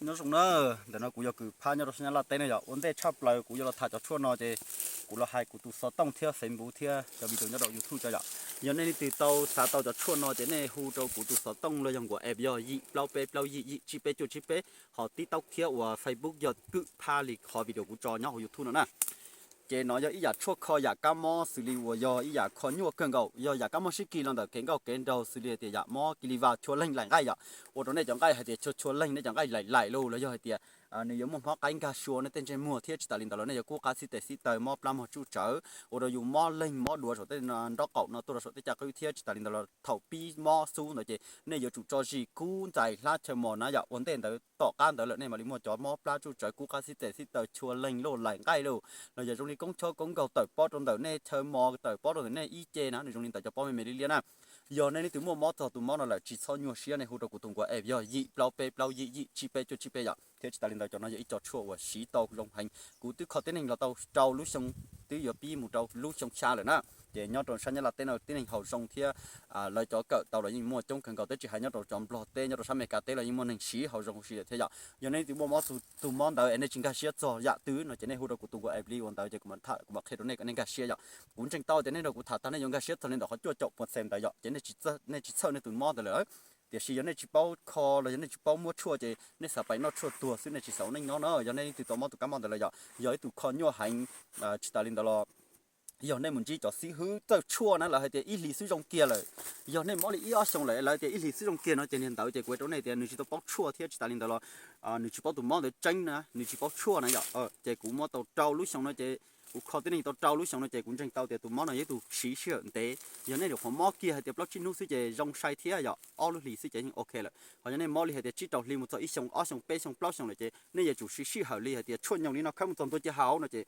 Nyob zoo na, ntawm no kuv yog Kwm Phab nyob rau sab Nyab Laj teb na yom. Ua ntej tshaj plaws kuv yuav los tham cov tshuaj no ces kuv los hais kuv tus xov tooj thiab Facebook thiab cov video nyob rau YouTube tso yom. Yog nej leej twg tau xav tau cov tshuaj no ces nej hu rau kuv tus xov tooj los yog nkuav app yog yim plaub peb plaub yim yim tsib peb cuaj tsib peb, ho TikTok thiab uas Facebook yog Kwm Phab li qhov video kuv tso nyob hauv YouTube no na. Ces no yog ib yam tshuaj kho yam kab mob xws li uas yog ib yam kho nyuaj kawg nkaus, yog yam kab mob sib kis los ntawm kev nkauj kev nraug xws li hais tias yam mob kis li vas chua leeg laim nqaij yom. Ua rau nej cov nqaij hais tias chua chua leeg, nej cov nqaij laim laim los yog hais tias nws yuav muaj hmob qaib nkag sua nej tej ntsej muag thiab tsis tas li ntawd los nej yuav kub qab xib tes xib taw mob plab mog tsuj tsawv, ua rau yus mob leeg mob duav saum tej nrob qaum no tuaj rau saum tej caj qwb thiab tsis tas li ntawd los thaum pib mob xub ntawd ces nej yuav tsum tso zis kub ntxais hlab chaw mos na yom. Ua ntej ntawd tom qab ntawd lawm nej mam li muaj cov mob plab tsuj tsawv kub qab xib tes xib taw chua leeg loj laim nqaij los yog zoo li koob chob koob nkaug tawm pob rau ntawm nej chaw mos tawm pob rau ntawm nej ib ce na, nws zoo li ntawd cov pob me me liab liab na. Yog nej leej twg muaj mob txog tus mob no lawm tsis txhob nyuaj siab, nej hu rau kuv tus nkuav app yog yim plaub peb plaub yim yim tsib peb cuaj tsib peb yom. Thiab tsis tas li ntawd cov no yog ib co tshuaj uas siv tau zoo heev, kuv twb kho tib neeg los tau rau lub xyoo, twb yuav pib mus rau lub xyoo xya lawm na. Ces nyob rau sab Nyab Laj teb no tib neeg haus zoo thiab lawv cov kawm tau los yeej muaj coob kawg nkaus, twb tsis hais nyob rau cov Nplog teb, nyob rau sab Amelikas teb los yeej muaj neeg siv haus zoo huv si lawm thiab yom. Yog nej leej twg muaj mob tus mob ntawd es nej tsis nkag siab txog yam twg no ces nej hu rau kuv tus nkuav app li uas ntawd ces kuv mam tham, kuv mam qhia rau nej kom nej nkag siab yom. Kuv ntseeg tau tias nej nrog kuv tham tag nej yuav nkag siab txog li ntawm qhov cuaj caum percent ntawd yom, ces nej tsis txhawj nej tus mob ntawd lawm. Tiam sis yog nej tsis paub kho los yog nej tsis paub muab tshuaj ces nej xav pais noj tshuaj tuag xwb, nej tsis xav ua neej nyob na. Yog nej leej twg tau mob tus kab mob ntawd lawm yom, yog ib tus kho nyuaj heev, tsis tas li ntawd los yog nej mus ntsib cov xib hwb txawj tshuaj na lawv hais tias ib hlis xwb zoo kiag lawm. Yog nej mob li ib ob xyoos lawm lawv tias ib hlis xwb zoo kiag no ces niag ntawd ces kuv hais rau nej tias nws tsis tau paub tshuaj thiab tsis tas li ntawd los nws tsis paub tus mob ntawd tseeb na, nws tsis paub tshuaj na yom. Ces kuv muab tau rau lub xyoo no ces kuv kho tib neeg tau rau lub xyoo no ces kuv ntseeg tau tias tus mob no yog ib tug siv sij hawm ntev. Yog nej nyuam qhuav mob kiag hais tias plaub tsib hnub xwb ces zoo sai thiab yom, ob lub hlis xwb ces yeej ok lawm. Ho yog nej mob li hais tias tsib rau hli mus txog ib xyoo ob xyoo peb xyoo plaub xyoo lawm ces nej yuav tsum siv sij hawm li hais tias tshuaj nyoog li no khawb mus txog ntua ci haus no ces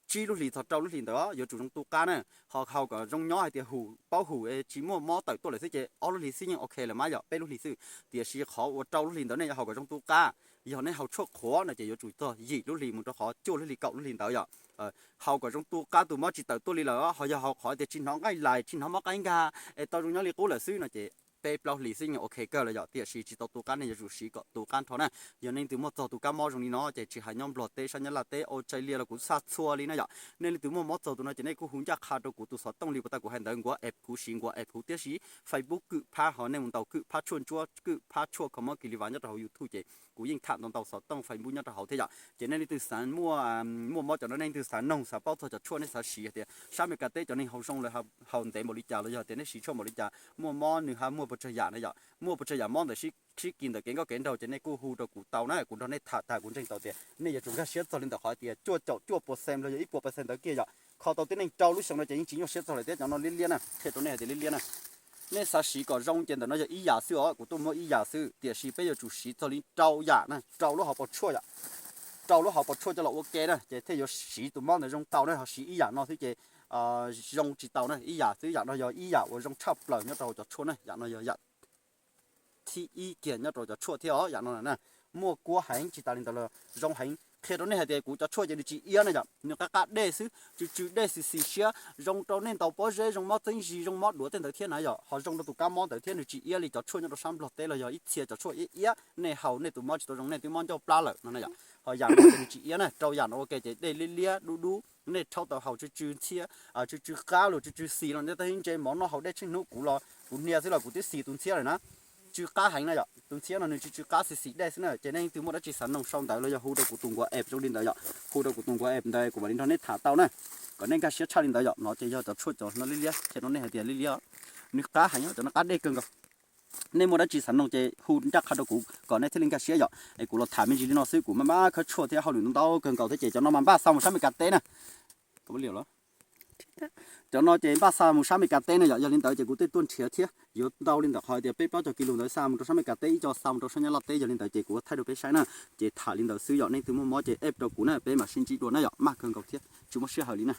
tsib lub hlis txog rau lub hlis ntawd yuav tsum zoo tu qab na. Ho haus kom zoo nyob hais tias hum paub hum tsis muaj mob tawm tuaj lawm xwb ces ob lub hlis xwb yeej ok lawm mas yom, peb lub hlis xwb. Tiam sis qhov uas rau lub hlis ntawd nej yuav haus kom zoo tu qab. Yog nej haus tshuaj qhuav no ces yuav tsum txog yim lub hlis mus rau qhov cuaj lub hlis kaum lub hlis ntawd yom. Haus kom zoo tu qab tus mob tsis tawm tuaj li lawm, ho yog haus qhov tias tsis hnov nqaij lais tsis hnov mob qaib nkag es tau zoo nyob li qub lawm xwb no ces peb plaub hlis xwb yeej ok kawg lawm yom. Tiam sis tsis tau tu qab nej yuav tsum siv kom tu qab nrho na. Yog nej leej twg muaj txog tus kab mob zoo li no ces tsis hais nyob Nplog teb sab Nyab Laj teb Australia los kuv xav txhua li na yom. Nej leej twg muaj mob txog tus no ces nej kuj hu ncaj qha rau kuv tus xov tooj li puas tas kuv hais ntawd, nkuav app kuv siv nkuav app huv thiab siv Facebook Kwm Phab, ho nej mus ntaus Kwm Phab tshuaj ntsuab Kwm Phab tshuaj kho mob kis li vas nyob rau hauv YouTube ces kuv yeej tham ntau ntau xov tooj Facebook nyob rau hauv thiab yom. Ces nej leej twg xav muaj, muaj mob cov no nej leej twg xav noog xav paub txog cov tshuaj nej xav siv hais tias sab Amelikas teb cov neeg haus zoo lawv haus ntev npaum li cas los yog tias nej siv tshuaj npaum li cas muaj mob nws ho muaj puas tsawg yam na yom, muaj puas tsawg yam mob ntawm sib kis ntawm kev nkauj kev nraug ces nej kuj hu rau kuv tau na, kuv nrog nej tham tag kuv ntseeg tau tias nej yuav tsum nkag siab txog li ntawm qhov tias cuaj caum cuaj percent los yog ib puas percent ntawd kiag yom. Kho tau tib neeg rau lub xyoo no ces yeej tsis nyuaj siab txog lawm thiab. Cov no liab liab na, qhia rau nej hais tias liab liab na. Nej xav siv kom zoo ces ntawm no yog ib yam xwb os, kuv tuaj muab ib yam xwb, tiam sis peb yuav tsum siv txog li rau yam na, rau lub hauv paus tshuaj yom. Rau lub hauv paus tshuaj coj los ua ke na ces thiaj yuav siv tus mob ntawd zoo tau na, ho siv ib yam no xwb ces zoo tsis tau na. Ib yam xwb, yam no yog ib yam uas zoo tshaj plaws nyob rau hauv cov tshuaj na, yam no yog yam thib ib kiag nyob rau cov tshuaj thiab os, yam no na. Muaj kuab heev tsis tas li ntawd los zoo heev. Qhia rau nej hais tias kuv cov tshuaj ces nws tsis iab na yom, nws qab qab dej xwb, tsw tsw dej xis xis siab, zoo rau nej ntaus pob zeb, zoo mob txeeb zis, zoo mob duav tej ntawd thiab na yom. Ho zoo rau tus kab mob ntawd thiab, nws tsis iab li cov tshuaj nyob rau sab Nplog teb los yog ib txhia cov tshuaj iab iab, nej haus nej tus mob tsis tau zoo, nej twb mob ncauj plab lawm no na yom. Ho yam no ces nws tsis iab na, rau yam no ua ke ces dej liab liab dub dub, nej rhaub tau haus tsw tsw ntxhiab, tsw tsw qab los tsw tsw xis los nej tab ntse mov noj haus dej tsheej hnub, kuv los kuv hnia xwb los kuv twb xis tus ntxhiab lawm na. Tsw qab heev na yom, tus ntxhiab no nws tsw tsw qab xis xis dej xwb na. Ces nej leej twg muaj dab tsi xav noog sau ntawv los yog hu rau kuv tus nkuav app zoo li ntawd yom, hu rau kuv tus nkuav app ntawd kuv mam li nrog nej tham tau na, kom nej nkag siab tshaj li ntawd yom. No ces yog cov tshuaj cov no liab liab, qhia rau nej hais tias liab liab, nws qab heev, cov no qab dej kawg nkaus. Nej muaj dab tsi xav noog ces hu ncaj qha rau kuv kom nej thiaj li nkag siab yom. Es kuv los tham me ntsis li no xwb, kuv maj mam khawb tshuaj thiab hauj lwm ntau ntau kawg nkaus thiab ces cov no mas npaj xa mus sab Amelikas teb na. Cov no ces npaj xa mus sab Amelikas teb na yom, yog li ntawd ces kuv thiaj tuaj nrhiav thiab yuav ntau li ntawm qhov tias peb plaub caug kis lus ntawd xa mus rau sab Amelikas teb, ib co xa mus rau sab Nyab Laj teb, yog li ntawd ces kuv thaij rau peb saib na. Ces tham li ntawd xwb yom, nej leej twg muaj mob ces ep rau kuv na, peb mam sib ntsib dua na yom, maj kawg nkaus thiab tsis muaj sij hawm li na.